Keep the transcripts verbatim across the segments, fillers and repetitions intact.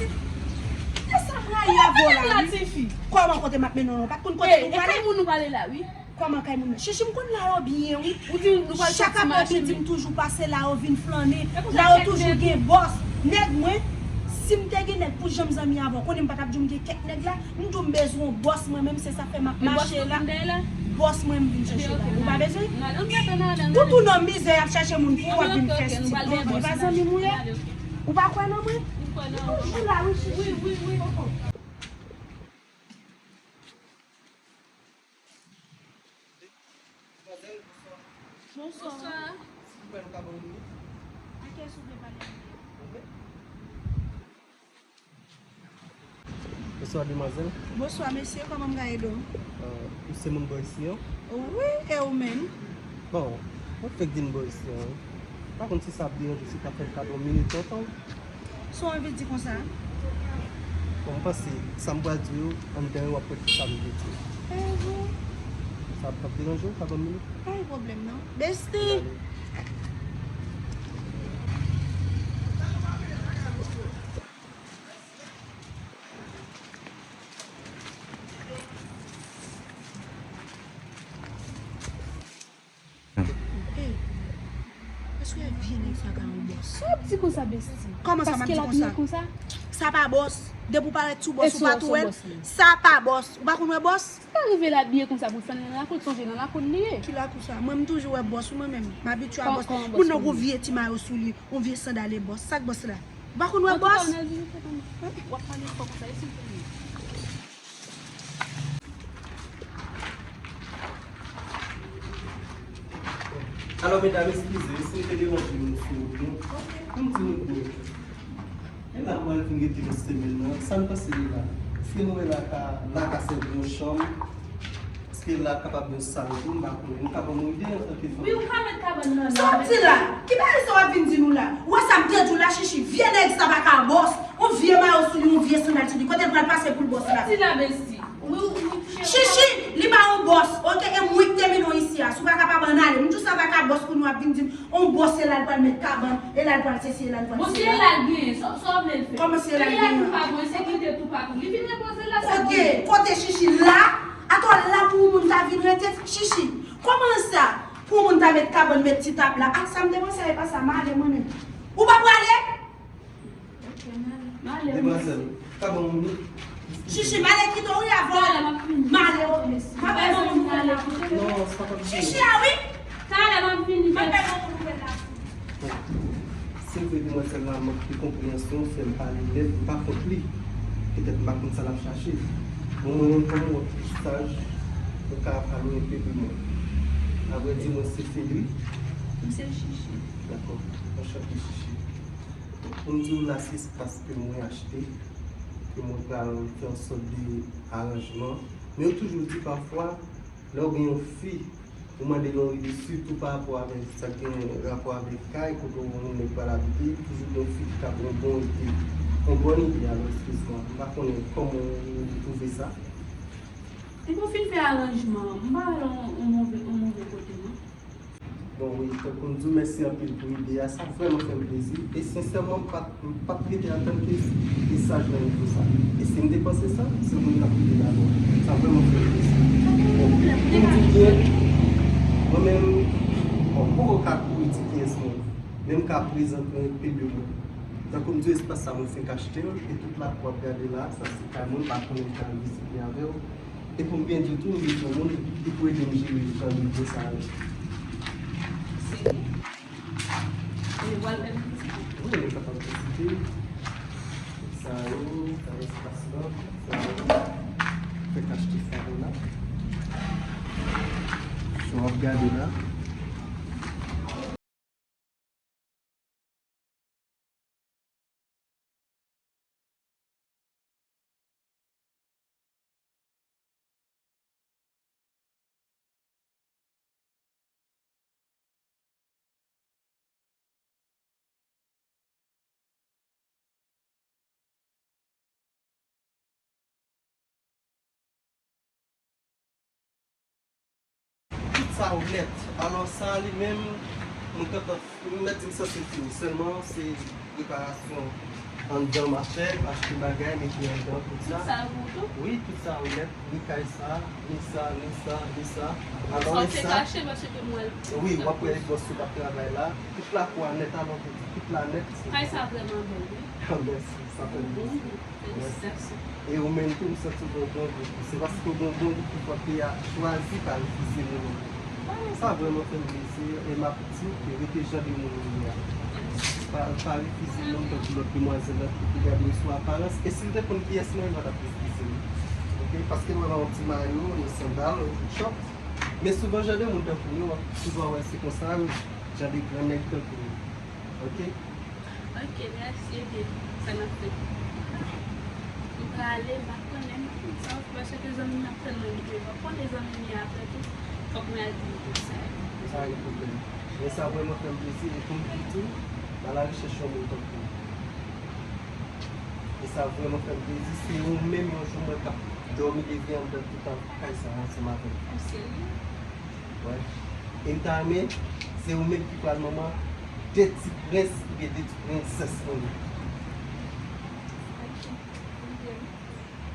E sa m rayi avè w la, wi. Kòman kote m ap mennen w la? Ou pa t konn kote nou prale? Kay moun nou prale la, wi. Kòman kay moun nan? Chichi, m konn la yo byen, wi. Ou di nou pral soti mache. Chak apre piti m toujou pase la yo vin flannen. La yo toujou gen bòs. Nèg mwen, si m te gen nèg pou jan m zanmi avè w, konnen m pa t ap di w m gen kèk nèg la. M di w m bezwen yon bòs mwen menm, se sa fè m ap mache la. Bòs mwen m vin chèche la. Ou pa bezwen? Toutou nan mizè y ap chèche moun pou w ap vin fè stil. Donk, ou pa zanmi m ou ye? Ou pa kwè nan mwen? M toujou la, wi, Chichi. Wi, wi, wi. Bonsoir. Bonsoir. Mwen ka ba w minit. A kiyès ou vle pale avè? Bonsoir, demwazèl. Bonswa, mesye. Kòman m ka ede w? Euh, ou se moun bò isi an? Wi, e ou menm? Bon, mwen fèk vin bò isi an, wi. Pa konn si sa ap deranje w, si w ka fè m kado yon minit nan tan w. Sa w anvi di konsa? Bon, m panse, sa m pral di w, anndan yo w ap wè ki sa m vle di w. Ehe. Sa ap deranje w, pa ban m minit? Pa gen pwoblèm, non. Besti! Ey, èske vye nèg sa ka yon bòs? Sa w ap di konsa, besti? Kòman sa m ap di konsa? Paske l abiye konsa? Sa pa bòs. Depi w parèt sou bòs, ou pa tou wè l. Sa pa bòs. Ou pa konn wè bòs? Sa rive l abiye konsa pou l fè nan lakou, l sonje nan lakou l li ye. Ki lakou sa? Mwen, m toujou wè bòs, wi, mwen menm. M abitye a bòs. Moun nan gon vye ti mayo sou li, yon vye sandal e bòs. Sa k bòs la? Ou pa konn wè bòs? Antouka, w ap pale fò konsa, e si w fè Alò, medam, eskize, si m te deranje nou sou wout nou, pou m di nou byen. E la, mwen vin rete yon semèn nan, sa n panse de la? Èske nou wè la ka, la ka sèvi yon chanm? Èske la kapab yon sal tou? M pa konnen. Nou ka ban mwen ide antanke fanmi? Wi, ou ka met kabann nan. Sa w ap di la? Ki bagay sa w ap vin di nou la? Ou wè sa m te di w la, Chichi? Vye nèg sa pa ka bòs. Yon vye mayo sou li, yon vye sandal sou li. Kote l pral pase pou l bòs la? Sa w ap di la, besti? Wi, wi, wi. Chichi, li pa yon bòs, oke? E mwen ki te mennen w isi a. Si w pa kapab ann ale. M di w sa pa ka bòs pou nou ap vin di m, yon bòs, e la l pral met kabann, e la l pral sesi, e la l pral sela. Bon, si e la l genyen, sa, sa w vle l fè? Kòman si e la l genyen? Peyi a tou pa bon, ensekirite toupatou. Li vin repoze l la, sa l genyen. Oke, kote Chichi la? Atò la pou yon moun ta vin rete, Chichi. Kòman sa? Pou yon moun ta met kabann, met ti tab la. Ak sa m te panse a, e pa sa, m ale mwen menm. Ou pa prale? Demwazèl, ka ban m yon minit. Chichi, m ale kite w wi avè w. M ale, oke. M ap bay yon nouvèl la. Non, se pa kòmsi. Chichi a wi. Talè m ap vini. M ap bay yon nouvèl la. Se vre, demwazèl la manke konpreyansyon, fè m pale lèd, m pa kont li. Petèt m pa konn sa l ap chache. Bon, mwen menm, kòm w ap plis saj, ou ka pale enpe de mwen. Avrèdi, mwen se Fedri. M se Chichi. Dakò. Anchante, Chichi. Pou m di w la, se espas ke mwen achte, ke mwen pral fè yon sòt de aranjman. Men yo toujou di pafwa, lè w gen yon fi, ou mande l yon ide, sitou pa rapò avèk sa k gen rapò avèk kay, kote yon nèg pral abite, toujou gen yon fi ki ka gen yon bon ide, yon bòn ide, alò, eskize m, m pa konnen kòman w twouve sa. Depi w fin fè aranjman an, m pa wè l yon, yon move, yon move kote, non. Bon, wi, tankou m di w, mèsi anpil pou ide a. Sa vrèman fè m plezi. E sensèman, m pa t, m pa t rete atann ke mesaj lan rive sa. E si m te panse sa, se moun k ap rive dabò. Sa vrèman fè m plezi. Bon, pou m di byen, mwen menm, bon, m poko ka kouri di kiyès mwen. Men m ka prezante w enpe de mwen. Tankou m di w, espas sa, mwen fenk achte l. E tout lakou w ap gade la, sa se kay mwen, m pa konnen m ka al vizite avè w. E pou m byen di w tou, m bezwen yon moun ki pou ede m jere jan de byen sa yo. Se li. Ou pral fè vizit? Wi, nou kapab vizite. Sa yo, sa yo espas la, sa yo. Fèk achte sa yo la. Jan w ap gade la. Tout sa ou nèt. Alò, sa a li menm, mwen gentan, m mèt di m sanse l fini. Sèlman, se reparasyon Anndan m ap fè, achte bagay, mete anndan, tout sa. Tout sa pou ou tou? Wi, tout sa ou nèt, ni kay sa, ni sa, ni sa, ni sa. Alò, sa w te kache, paske m wè l. Wi, w ap wè bòs yo k ap travay la. Tout lakou a nèt, alò, tout la nèt. Kay sa vrèman bèl, wi. Mèsi, sa fè m plezi. Felisitasyon. E ou menm tou, m santi w gen yon bon gou tou. Se paske w gen yon bon gou ki fè w te chwazi pa refize moun. Sa vrèman fè m plezi e m ap di w ke rete jan de moun ou ye a. Pa, pa refize moun tankou lòt demwazèl la ki te gade w sou aparans. E si l te konn kiyès mwen, li pa t ap refize w. Oke? Paske l wè m ak yon ti mayo, yon sandal, yon chòt. Men souvan jan de moun tankou nou, w ap souvan wè se konsa, jan de gran nèg tankou nou. Oke? Ok, mèsi, ebyen, sa n ap fè? M prale, m pa konnen, m pa konn sa w fè, paske zanmi m ap tann mwen rive. M ap konnen zanmi m ye apre tou, fòk mwen al di l tout sa. Pa gen pwoblèm. Men sa vrèman fè m plezi, e pou m di tou, m a la rechèch yon moun tankou w. E sa vrèman fè m plezi, se ou menm yon jou mwen k ap dòmi leve anndan tout an kay sa ansanm avè w. Ou serye? Wi. E m ta renmen, se ou menm ki pral manman de ti prens oubyen de ti prensès mwen yo.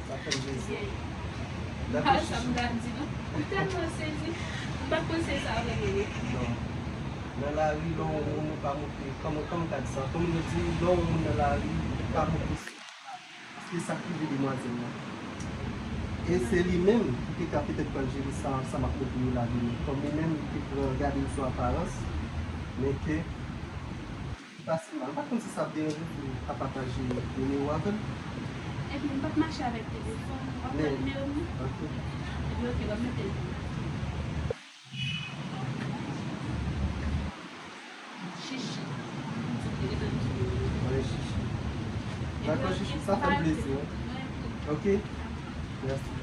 Sa fè m plezi. Dakò, chouchou. Sa m ta di, non? M tèlman sezi. M pa t konn se sa vrèman, non. Non. Nan lari, lè w wè yon moun ou pa montre, kòman, kòman m ka di sa? Kòm yo di, lè w wè yon moun nan lari, ou pa montre. Paske sa k rive demwazèl la. E se li menm ki te ka petèt pral jere sa, sa m ap montre yo la demen. Kòm li menm li te pran gade l sou aparans, men ke li pase mal. M pa t konn si sa ap deranje w pou w ka pataje nimewo avè l. Ebyen, m p ap mache avèk telefòn. W ap pran nimewo m? Ok. Ebyen, ok, w ap mete l. Chichi. Mwen Chichi. Dakò, Chichi, sa fè m plezi, wi. Ok? Mèsi.